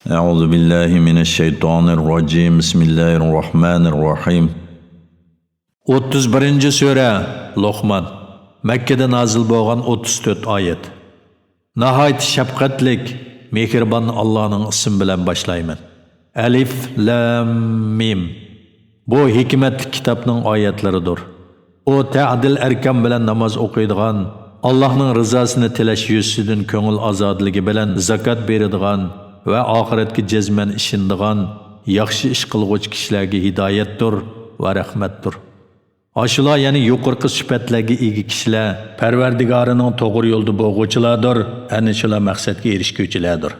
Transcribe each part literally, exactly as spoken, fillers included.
أعوذ بالله من الشيطان الرجيم. بسم الله الرحمن الرحيم. ئوتتۇز بىرىنچى سۈرە، لوقمان. مەككىدە نازىل بولغان ئوتتۇز تۆت ئايەت. ناھايىتى شەپقەتلىك، مېھرىبان ئاللانىڭ ئىسمى بىلەن باشلايمەن. ئەلىف لام مىم. بۇ ھېكمەتلىك كىتابنىڭ ئايەتلىرىدۇر. ئۇ تەئدىل ئەركان بىلەن ناماز ئوقۇيدىغان، ئاللاھنىڭ رىزاسىنى تىلەش يۈزىسىدىن كۆڭۈل ئازادىلىكى بىلەن زاكات بېرىدىغان ۋە ئاخىرەتكە جەزمەن ئىشىنىدىغان ياخشى ئىش قىلغۇچى كىشىلەرگە ھىدايەتتۇر ۋە رەھمەتتۇر. ئاشۇلار، يەنى يۇقىرىقى سۈپەتلەرگە ئىگە كىشىلەر، پەرۋەردىگارىنىڭ توغرا يولدا بولغۇچىلاردۇر، ئەنە شۇلار مەقسەتكە ئېرىشكۈچىلەردۇر.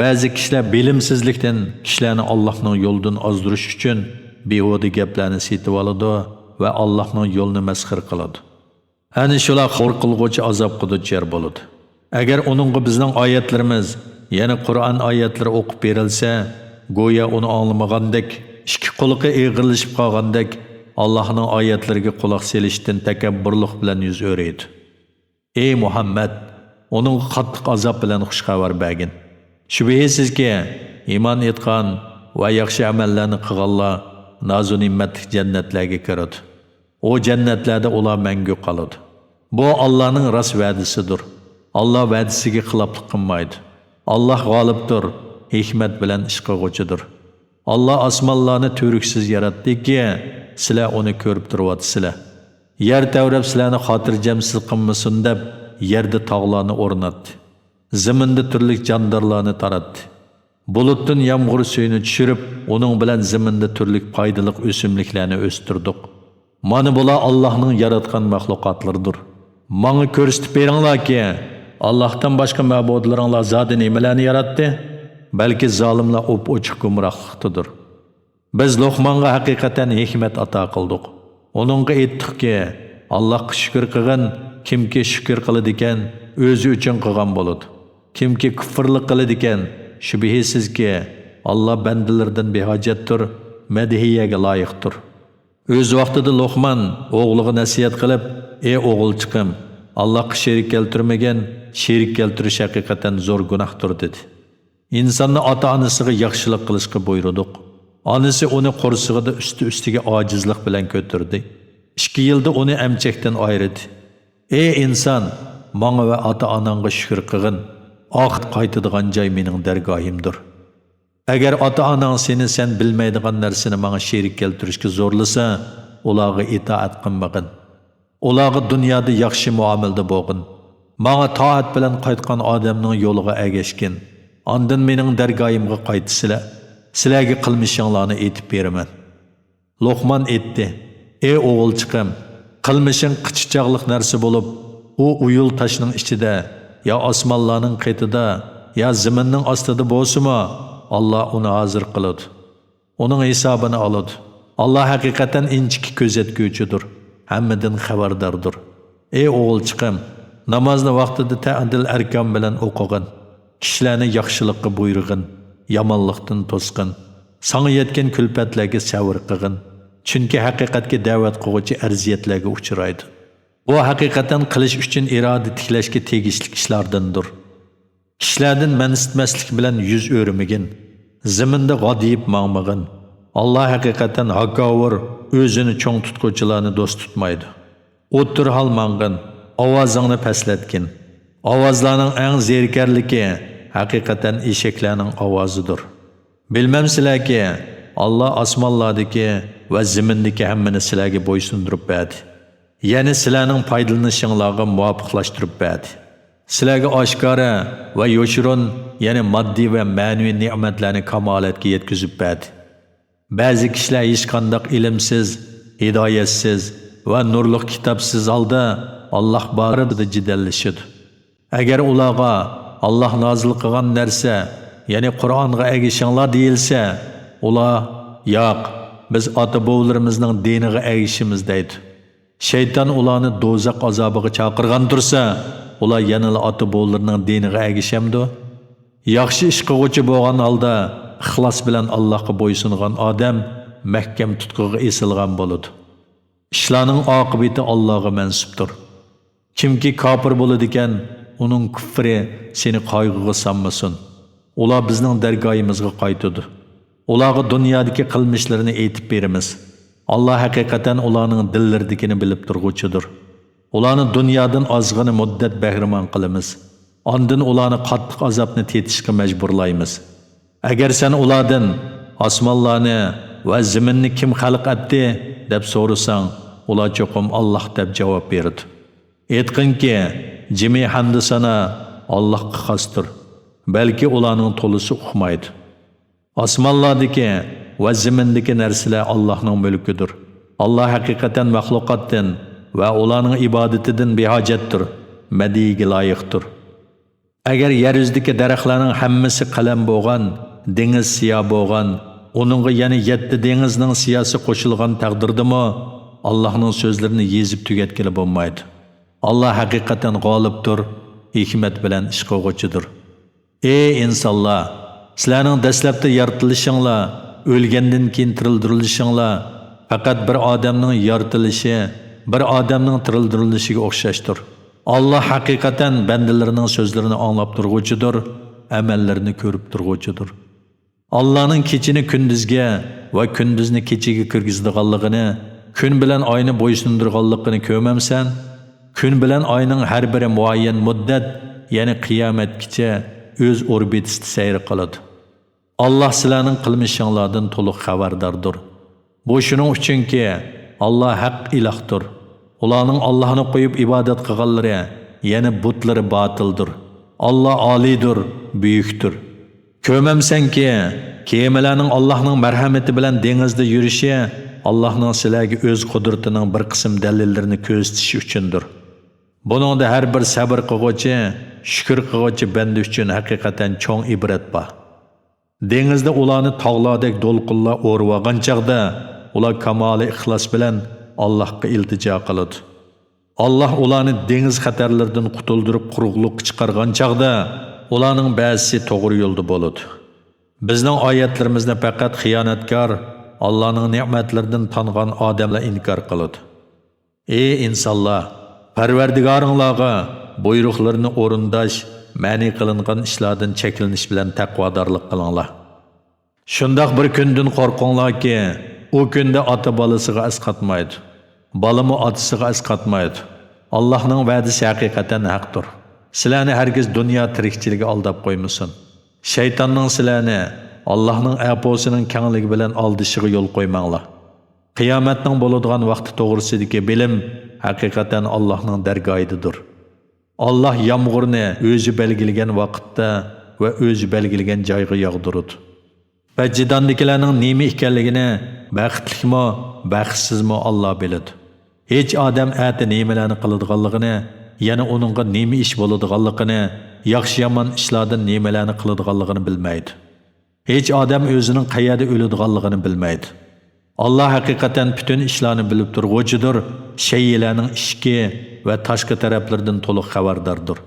بەزى كىشىلەر بىلىمسىزلىكتىن كىشىلەرنى ئاللاھنىڭ يولىدىن ئازدۇرۇش ئۈچۈن بىھۇدە گەپلەرنى سېتىۋالىدۇ ۋە ئاللاھنىڭ يولىنى مەسخىرە قىلىدۇ. ئەنە شۇلار خور قىلغۇچى ئازابقا دۇچار بولىدۇ. ئەگەر ئۇنىڭغا بىزنىڭ ئايەتلىرىمىز، يەنى قۇرئان ئايەتلىرى ئوقۇپ بېرىلسە، گويا ئۇنى ئاڭلىمىغاندەك، ئىككى قۇلىقى ئېغىرلىشىپ قالغاندەك، ئاللاھنىڭ ئايەتلىرىگە قۇلاق سېلىشتىن تەكەببۇرلۇق بىلەن يۈز ئۆرۈيدۇ. ئەي مۇھەممەد، ئۇنىڭغا قاتتىق ئازاب بىلەن خۇش خەۋەر بەرگىن. شۈبھىسىزكى، ئىمان ئېيتقان ۋە ياخشى ئەمەللەرنى قىلغانلار نازۇ نېمەتلىك جەننەتلەرگە كىرىدۇ. ئۇ جەننەتلەردە ئۇلار مەڭگۈ قالىدۇ. بۇ ئاللانىڭ راست ۋەدىسىدۇر. ئاللا ۋەدىسىگە خىلاپلىق قىلمايدۇ. ئاللا غالىبتۇر، ھېكمەت بىلەن ئىش قىلغۇچىدۇر. ئاللا ئاسمانلارنى تۈۋرۈكسىز ياراتتىكى، سىلەر ئۇنى كۆرۈپ تۇرۇۋاتىسىلەر. يەر تەۋرەپ سىلەرنى خاتىرجەمسىز قىلمىسۇن دەپ، يەردە تاغلارنى ئورناتتى. زېمىندا تۈرلۈك جاندارلارنى تاراتتى. بۇلۇتتىن يامغۇر سۈيىنى چۈشۈرۈپ، ئۇنىڭ بىلەن زېمىندا تۈرلۈك پايدىلىق ئۆسۈملۈكلەرنى ئۆستۈردۇق. مانا بۇلار ئاللاھنىڭ ياراتقان مەخلۇقاتلىرىدۇر. ماڭا كۆرسىتىپ بېرىڭلاركى، ئاللاھتىن باشقا مەبۇدلىرىڭلار زادى نېمىلەرنى ياراتتى؟ بەلكى زالىملار ئوپئوچۇق گۇمراھلىقتىدۇر. بىز لوقمانغا ھەقىقەتەن ھېكمەت ئاتا قىلدۇق. ئۇنىڭغا ئېيتتۇقكى، ئاللاھقا شۈكۈر قىلغىن، كىمكى شۈكۈر قىلىدىكەن، ئۆزى ئۈچۈن قىلغان بولىدۇ. كىمكى كۇفرلۇق قىلىدىكەن، شۈبھىسىزكى، ئاللا بەندىلىرىدىن بىھاجەتتۇر، مەدھىيەگە لايىقتۇر. ئۆز ۋاقتىدا لوقمان ئوغلىغا نەسىھەت قىلىپ، ئى ئوغۇلچىقىم، ئاللاھقا شېرىك كەلتۈرمىگىن، شېرىك كەلتۈرۈش ھەقىقەتەن زور گۇناھتۇر، دېدى. ئىنساننى ئاتا-ئانىسىغا ياخشىلىق قىلىشقا بۇيرۇدۇق. ئانىسى ئۇنى قورسىقىدا ئۈستى-ئۈستىگە ئاجىزلىق بىلەن كۆتۈردى. ئىككى يىلدا ئۇنى ئەمچەكتىن ئايرىدى. ئى ئىنسان، ماڭا ۋە ئاتا-ئاناڭغا شۈكۈر قىلغىن. ئاخىر قايتىدىغان جاي مېنىڭ دەرگاھىمدۇر. ئەگەر ئاتا-ئاناڭ سېنى سەن بىلمەيدىغان نەرسىنى ماڭا شېرىك كەلتۈرۈشكە زورلىسا، ئۇلارغا ئىتائەت قىلمىغىن. ئۇلارغا دۇنيادا ياخشى مۇئامىلىدە بولغىن. ماڭا تائەت بىلەن قايتقان ئادەمنىڭ يولىغا ئەگەشكىن. ئاندىن مېنىڭ دەرگاھىمغا قايتىسىلەر. سىلەرگە قىلمىشىڭلارنى ئېيتىپ بېرىمەن. لوقمان ئېيتتى، ئى ئوغۇلچىقىم، قىلمىشىڭ قىچا چاغلىق نەرسە بولۇپ، ئۇ ئۇيۇل تاشنىڭ ئىچىدە، يا ئاسمانلارنىڭ قېتىدا، يا زېمىننىڭ ئاستىدا بولسىمۇ، ئاللا ئۇنى ھازىر قىلىدۇ. ئۇنىڭ ھېسابىنى ئالىدۇ. ئاللا ھەقىقەتەن ئىنچىكە كۆزەتكۈچىدۇر، ھەممىدىن خەۋەرداردۇر. ئى ئوغۇلچىقىم، نامازنى ۋاقتىدا تەئدىل ئەركان بىلەن ئوقۇغىن. كىشىلەرنى ياخشىلىققا بۇيرۇغىن، يامانلىقتىن توسقىن. ساڭا يەتكەن كۈلپەتلەرگە سەۋر قىلغىن. چۈنكى ھەقىقەتكە دەۋەت قىلغۇچى ئەرزىيەتلەرگە ئۇچرايدۇ. بۇ ھەقىقەتەن قىلىش ئۈچۈن ئىرادە تىكلەشكە تېگىشلىك ئىشلاردىندۇر. كىشىلەردىن مەنسىتمەسلىك بىلەن يۈز ئۆرۈمىگىن. زېمىندا غادىيىپ ماڭمىغىن. ئاللا ھەقىقەتەن ھاكاۋۇر، ئۆزىنى چوڭ تۇتقۇچىلارنى دوست تۇتمايدۇ. ئوتتۇرا ھال ماڭغىن، ئاۋازىڭنى پەسلەتكىن. ئاۋازلارنىڭ ئەڭ زېرىكەرلىكى ھەقىقەتەن ئېشەكلەرنىڭ ئاۋازىدۇر. بىلمەمسىلەركى، ئاللا ئاسمانلاردىكى ۋە زېمىندىكى ھەممىنى سىلەرگە بويسۇندۇرۇپ بەردى. يەنى سىلەرنىڭ پايدىلىنىشىڭلارغا مۇۋاپىقلاشتۇرۇپ بەردى. سىلەرگە ئاشكارا ۋە يوشۇرۇن، يەنى ماددىي ۋە مەنىۋى نېمەتلەرنى كامالەتكە يەتكۈزۈپ بەردى. بەزى كىشىلەر ھېچقانداق ئىلىمسىز، ھىدايەتسىز ۋە نۇرلۇق كىتابسىز ھالدا ئاللاھ بارىدا جېدەللىشىدۇ. ئەگەر ئۇلارغا ئاللاھ نازىل قىلغان نەرسە، يەنى قۇرئانغا ئەگىشىڭلار دېيىلسە، ئۇلار، ياق، بىز ئاتا-بوۋىلىرىمىزنىڭ دىنىغا ئەگىشىمىز دەيدۇ. شەيتان ئۇلارنى دوزاخ ئازابىغا چاقىرغان تۇرسا، ئۇلار يەنىلا ئاتا-بوۋىلىرىنىڭ دىنىغا ئەگىشەمدۇ؟ ياخشى ئىش قىلغۇچى بولغان ھالدا ئىخلاس بىلەن ئاللاھقا بويسۇنغان ئادەم مەھكەم تۇتقىغا ئېسىلغان بولىدۇ. ئىشلارنىڭ ئاقىۋىتى ئاللاھقا مەنسۇپتۇر. كىمكى كاپىر بولىدىكەن، ئۇنىڭ كۇفرى سېنى قايغۇغا سالمىسۇن. ئۇلار بىزنىڭ دەرگاھىمىزغا قايتىدۇ. ئۇلارغا دۇنيادىكى قىلمىشلىرىنى ئېيتىپ بېرىمىز. ئاللا ھەقىقەتەن ئۇلارنىڭ دىللىرىدىكىنى بىلىپ تۇرغۇچىدۇر. ئۇلارنى دۇنيادىن ئازغىنە مۇددەت بەھرىمەن قىلىمىز. ئاندىن ئۇلارنى قاتتىق ئازابنى تېتىشقا مەجبۇرلايمىز. ئەگەر سەن ئۇلاردىن، «ئاسمانلارنى ۋە زېمىننى كىم خەلق ئەتتى؟» دەپ سورىساڭ، ئۇلار چوقۇم، «ئاللاھ» دەپ جاۋاب بېرىدۇ. ئېيتقىنكى، جىمى ھەمدۇسانا ئاللاھقا خاستۇر. بەلكى ئۇلارنىڭ تولىسى ئۇقمايدۇ. ئاسمانلاردىكى ۋە زېمىندىكى نەرسىلەر ئاللاھنىڭ مۈلكىدۇر. ئاللاھ ھەقىقەتەن مەخلۇقاتتىن ۋە ئۇلارنىڭ ئىبادىتىدىن بىھاجەتتۇر، مەدھىيىگە لايىقتۇر. ئەگەر يەر يۈزىدىكى دەرەخلەرنىڭ ھەممىسى قەلەم بولغان، دېڭىز سىيا بولغان، ئۇنىڭغا يەنە يەتتە دېڭىزنىڭ سىياسى قوشۇلغان تەقدىردىمۇ، ئاللاھنىڭ سۆزلىرىنى يېزىپ تۈگەتكىلى بولمايدۇ. ئاللاھ ھەقىقەتەن غالىبتۇر، ھېكمەت بىلەن ئىش قىلغۇچىدۇر. ئى ئىنسانلار! سىلەرنىڭ دەسلەپتە يارىتىلىشىڭلار، ئۆلگەندىن كېيىن تىرىلدۈرۈلۈشۈڭلار پەقەت بىر ئادەمنىڭ يارىتىلىشى، بىر ئادەمنىڭ تىرىلدۈرۈلۈشىگە ئوخشاشتۇر. ئاللاھ ھەقىقەتەن بەندىلىرىنىڭ سۆزلىرىنى ئاڭلاپ تۇرغۇچىدۇر، ئەمەللىرىنى كۆرۈپ تۇرغۇچىدۇر. ئاللاھنىڭ كېچىنى كۈندۈزگە ۋە كۈندۈزنى كېچىگە كىرگۈزىدىغانلىقىنى، كۈن بىلەن ئاينى بويسۇندۇرغانلىقىنى كۆرمەمسەن؟ كۈن بىلەن ئاينىڭ ھەر بىرى مۇئەييەن مۇددەت، يەنى قىيامەتكىچە ئۆز ئوربىتىسىدا سەير قىلىدۇ. ئاللاھ سىلەرنىڭ قىلمىشىڭلاردىن تولۇق خەۋەرداردۇر. بۇ شۇنىڭ ئۈچۈنكى، ئاللاھ ھەق ئىلاھتۇر. ئۇلارنىڭ ئاللاھنى قويۇپ ئىبادەت قىلغانلىرى، يەنى بۇتلىرى باتىلدۇر. ئاللاھ ئالىيدۇر، بۈيۈكتۇر. كۆرمەمسەنكى، كېمىلەرنىڭ ئاللاھنىڭ مەرھەمىتى بىلەن دېڭىزدا يۈرۈشى ئاللاھنىڭ سىلەرگە ئۆز قۇدرىتىنىڭ بىر قىسىم دەلىللىرىنى كۆرسىتىشى ئۈچۈندۇر. بۇنىڭدا ھەر بىر سەبر قىلغۇچى، شۈكۈر قىلغۇچى بەندە ئۈچۈن ھەقىقەتەن چوڭ ئىبرەت بار. دېڭىزدا ئۇلارنى تاغلاردەك دولقۇنلار ئورىۋالغان چاغدا، ئۇلار كامالىي ئىخلاس بىلەن ئاللاھقا ئىلتىجا قىلىدۇ. ئاللاھ ئۇلارنى دېڭىز خەتەرلىرىدىن قۇتۇلدۇرۇپ قۇرۇقلۇققا چىقارغان چاغدا، ئۇلارنىڭ بەزىسى توغرا يولدا بولىدۇ. بىزنىڭ ئايەتلىرىمىزنى پەقەت خىيانەتكار، ئاللاھنىڭ نېمەتلىرىدىن تانغان ئادەملا ئىنكار قىلىدۇ. ئى ئىنسانلار! پەرۋەردىگارىڭلارغا بۇيرۇقلىرىنى ئورۇنداش، مەنئى قىلىنغان ئىشلاردىن چەكلىنىش بىلەن تەقۋادارلىق قىلىڭلار. شۇنداق بىر كۈندىن قورقۇڭلاركى، ئۇ كۈندە ئاتا بالىسىغا ئەسقاتمايدۇ، بالىمۇ ئاتىسىغا ئەسقاتمايدۇ. ئاللاھنىڭ ۋەدىسى ھەقىقەتەن ھەقتۇر. سىلەرنى ھەرگىز دۇنيا تىرىكچىلىكى ئالداپ قويمىسۇن. شەيتاننىڭ سىلەرنى ئاللاھنىڭ ئەپۇسىنىڭ كەڭلىكى بىلەن ئالدىشىغا يول قويماڭلار. قىيامەتنىڭ بولىدىغان ۋاقتى توغرىسىدىكى بىلىم ھەقىقەتەن ئاللاھنىڭ دەرگاھىدىدۇر. ئاللاھ يامغۇرنى ئۆزى بەلگىلىگەن ۋاقىتتا ۋە ئۆزى بەلگىلىگەن جايغا ياغدۇرىدۇ. بەجىداندىكىلەرنىڭ نېمە ئىكەنلىكىنى، بەختلىكمۇ، بەختسىزمۇ ئاللاھ بىلىدۇ. ھېچ ئادەم ئەتە نېمىلەرنى قىلىدىغانلىقىنى، يەنە ئۇنىڭغا نېمە ئىش بولىدىغانلىقىنى، ياخشى-يامان ئىشلاردىن نېمىلەرنى قىلىدىغانلىقىنى بىلمەيدۇ. ھېچ ئادەم ئۆزىنىڭ قەيەردە ئۆلىدىغانلىقىنى بىلمەيدۇ. ئاللاھ ھەقىقەتەن پۈتۈن ئىشلارنى بىلىپ تۇرغۇچىدۇر، شەيئىلەرنىڭ ئىچكى ۋە تاشقى تەرەپلىرىدىن تولۇق خەۋەرداردۇر.